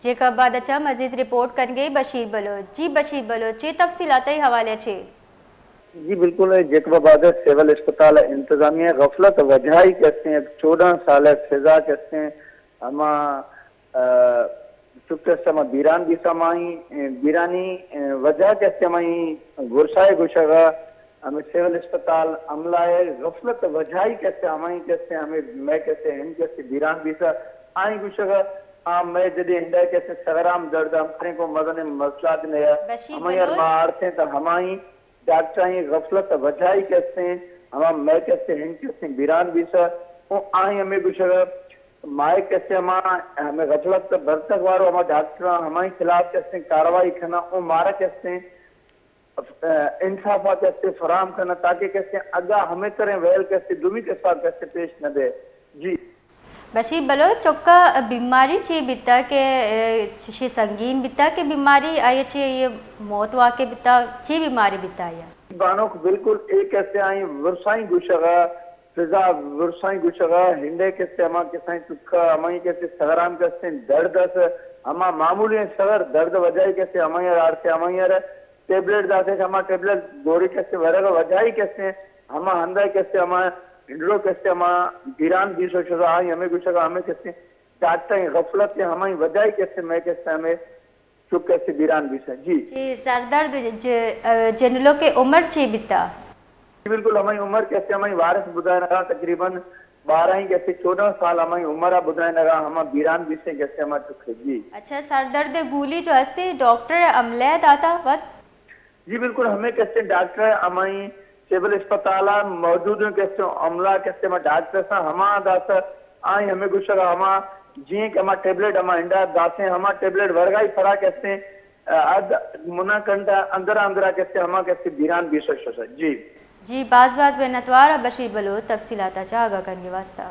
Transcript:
جیکب آباد ءَ چہ مزید رپورٹ کنگے بشیر بلوچ۔ جی بشیر بلوچ، چے تفصیلات ءِ حوالے چے؟ جی بالکل، جیکب آباد ءِ سول اسپتال ءِ انتظامیہ ءِ غفلت وجہ ای کہ استیں، یک چودہ سال ءِ فضا کہ استیں، ہما، آ، چک است ہما بیران بیسا، ہمائی، اے، بیرانی، اے، وجہ کہ استیں، ہمائی ورسائے گوشگا، ہمیں سول اسپتال عملہ ءِ غفلت وجہ ای کہ استیں، ہمائی کہ استیں، ہمیں مئے کہ استیں، ہند کہ استیں بیران بیسا، آئی گوشگا، آ مئے جدی ہنڈا کہ استیں سگرام درد ہم کریں کو مزن مسئلہ دنیا، بشیر ہمیں یار بلوچ۔ ما آڑتیں تا ہمائی ڈاکٹر آئی غفلت وجہ ای کہ استیں، ہما مئے کہ استیں ہند کہ استیں بیران بیسا، او آئی ہمیں گوشگا، مائے کہ استیں ہما ہمیں غفلت برتگ وارو ہما ڈاکٹر ہمائی خلاف کہ استیں کاروائی کھنا، او مارا کہ استیں انصاف ءَ کہ استیں فراہم کناں تاکہ کہ استیں اگاں ہمے تریں ویل کہ استیں دومی قسم کہ استیں پیش نہ بے۔ جی۔ بشیر بلوچ، چکا بیماری چی بیتا کہ، اے، چشی سنگین بیتا کہ بیماری آئی چی یہ موت واقع بیتا، چی بیماری بیتا یا؟ بانک بالکل ایک ایسے آئی ورسائیں گوشگا، فضا ورسائیں گوشگا، ہنڈے کہ استیں ہما کہ استیں چکا، ہمائی کہ استیں سگرام کہ استیں درد اس، ہما معمولی سگر درد وجہ کہ استیں ہمائی آڑتے ہمائی ٹیبلیٹ داتے کہ ہما ٹیبلیٹ گوری کہ استیں ورگ وجہ ای کہ استیں ہما ہندا کہ استیں ہما ہنڈرو کہ استیں ہما بیران بیسو شدا آئی ہمیں گوشگا ہمیں کہ استیں ڈاکٹر غفلت ءِ ہمائی وجہ ای کہ استیں مئے کہ استیں ہمیں چک کہ استیں بیران بیسا۔ جی۔ جی، سردرد ج-، ا، جنلو کہ عمر چی بیتا؟ جی بالکل، ہمائی عمر کہ استیں ہمائی وارث بدائنگا تقریباً بارہ ای کہ استیں چودہ سال ہمائی عمر ءَ بدائنگا ہما بیران بیسیں کہ استیں ہما چک۔ جی۔ اچھا، سردرد گولی جو ہستی ڈاکٹر عملہ داتا وت؟ جی بالکل، ہمیں کہ استیں ڈاکٹر ہمائی سول اسپتال ءَ موجود ہیں کہ استیں عملہ کہ استیں ہما ڈاکٹر سا ہما داس آئی ہمیں گوشگا ہما جی کہ ہما ٹیبلیٹ ہما انڈا داسیں ہما ٹیبلیٹ ورگائی پرا کہ استیں، ا، اد منا کنڈا اندرا اندرا کہ استیں ہما کہ استیں بیران بیسا شسا۔ جی۔ جی، باز باز منتوار بشیر بلوچ تفصیلات چا آگاہ کنگے واسطہ۔